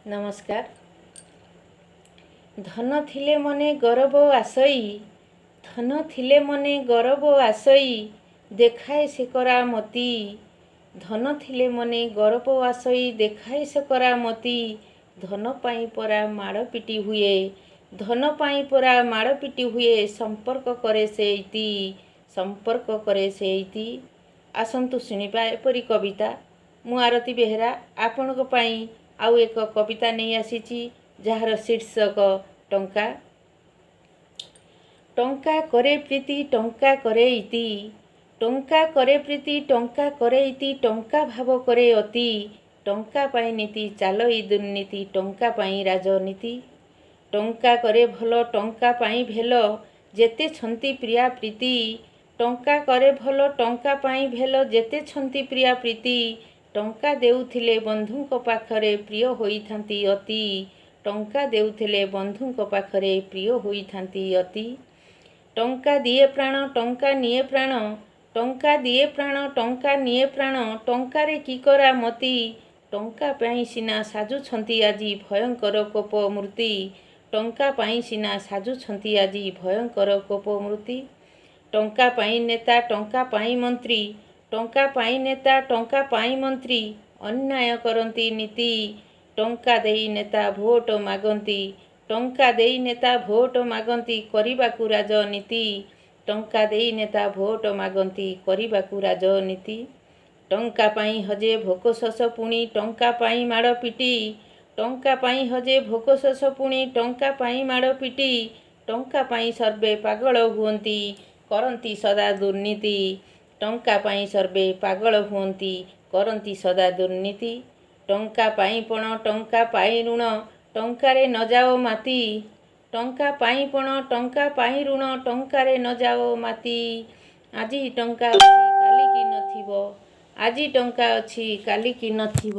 ନମସ୍କାର। ଧନ ଥିଲେ ମନେ ଗରବ ଆସଇ, ଧନ ଥିଲେ ମନେ ଗରବ ଆସଇ, ଦେଖାଏ ସେ କରାମତି। ଧନ ଥିଲେ ମନେ ଗରବ ଆସଇ, ଦେଖାଏ ସେ କରାମତି। ଧନ ପାଇଁ ପରା ମାଡ଼ ପିଟି ହୁଏ, ଧନ ପାଇଁ ପରା ମାଡ଼ ପିଟି ହୁଏ, ସମ୍ପର୍କ କରେ ସେ ଇତି, ସମ୍ପର୍କ କରେ ସେ ଇତି। ଆସନ୍ତୁ ଶୁଣିବା ଏପରି କବିତା। ମୁଁ ଆରତୀ ବେହେରା ଆପଣଙ୍କ ପାଇଁ ଆଉ ଏକ କବିତା ନେଇ ଆସିଛି, ଯାହାର ଶୀର୍ଷକ ଟଙ୍କା। ଟଙ୍କା କରେ ପ୍ରୀତି, ଟଙ୍କା କରେ ଇତି। ଟଙ୍କା କରେ ପ୍ରୀତି, ଟଙ୍କା କରେ ଇତି, ଟଙ୍କା ଭାବ କରେ ଅତି। ଟଙ୍କା ପାଇଁ ନୀତି ଚାଲଇ ଦୁର୍ନୀତି, ଟଙ୍କା ପାଇଁ ରାଜନୀତି। ଟଙ୍କା କରେ ଭଲ, ଟଙ୍କା ପାଇଁ ଭେଲ, ଯେତେ ଛନ୍ତି ପ୍ରିୟା ପ୍ରୀତି। ଟଙ୍କା କରେ ଭଲ, ଟଙ୍କା ପାଇଁ ଭେଲ, ଯେତେ ଛନ୍ତି ପ୍ରିୟା ପ୍ରୀତି। ଟଙ୍କା ଦେଉଥିଲେ ବନ୍ଧୁଙ୍କ ପାଖରେ ପ୍ରିୟ ହୋଇଥାନ୍ତି ଅତି। ଟଙ୍କା ଦେଉଥିଲେ ବନ୍ଧୁଙ୍କ ପାଖରେ ପ୍ରିୟ ହୋଇଥାନ୍ତି ଅତି। ଟଙ୍କା ଦିଏ ପ୍ରାଣ, ଟଙ୍କା ନିଏ ପ୍ରାଣ। ଟଙ୍କା ଦିଏ ପ୍ରାଣ, ଟଙ୍କା ନିଏ ପ୍ରାଣ, ଟଙ୍କାରେ କି କରାମତି। ଟଙ୍କା ପାଇଁ ସିନା ସାଜୁଛନ୍ତି ଆଜି ଭୟଙ୍କର କୋପ ମୂର୍ତ୍ତି। ଟଙ୍କା ପାଇଁ ସିନା ସାଜୁଛନ୍ତି ଆଜି ଭୟଙ୍କର କୋପ ମୂର୍ତ୍ତି। ଟଙ୍କା ପାଇଁ ନେତା, ଟଙ୍କା ପାଇଁ ମନ୍ତ୍ରୀ। ଟଙ୍କା ପାଇଁ ନେତା, ଟଙ୍କା ପାଇଁ ମନ୍ତ୍ରୀ, ଅନ୍ୟାୟ କରନ୍ତି ନୀତି। ଟଙ୍କା ଦେଇ ନେତା ଭୋଟ ମାଗନ୍ତି, ଟଙ୍କା ଦେଇ ନେତା ଭୋଟ ମାଗନ୍ତି, କରିବାକୁ ରାଜନୀତି। ଟଙ୍କା ଦେଇ ନେତା ଭୋଟ ମାଗନ୍ତି, କରିବାକୁ ରାଜନୀତି। ଟଙ୍କା ପାଇଁ ହଜେ ଭୋକ ଶୋଷ, ପୁଣି ଟଙ୍କା ପାଇଁ ମାଡ଼ ପିଟି। ଟଙ୍କା ପାଇଁ ହଜେ ଭୋକ ଶୋଷ, ପୁଣି ଟଙ୍କା ପାଇଁ ମାଡ଼ ପିଟି। ଟଙ୍କା ପାଇଁ ସର୍ବେ ପାଗଳ ହୁଅନ୍ତି, କରନ୍ତି ସଦା ଦୁର୍ନୀତି। ଟଙ୍କା ପାଇଁ ସର୍ବେ ପାଗଳ ହୁଅନ୍ତି, କରନ୍ତି ସଦା ଦୁର୍ନୀତି। ଟଙ୍କା ପାଇଁ ପଣ, ଟଙ୍କା ପାଇଁ ଋଣ, ଟଙ୍କାରେ ନ ଯାଅ ମାତି। ଟଙ୍କା ପାଇଁ ପଣ, ଟଙ୍କା ପାଇଁ ଋଣ, ଟଙ୍କାରେ ନ ଯାଅ ମାତି। ଆଜି ଟଙ୍କା ଅଛି, କାଲିକି ନଥିବ। ଆଜି ଟଙ୍କା ଅଛି, କାଲିକି ନଥିବ।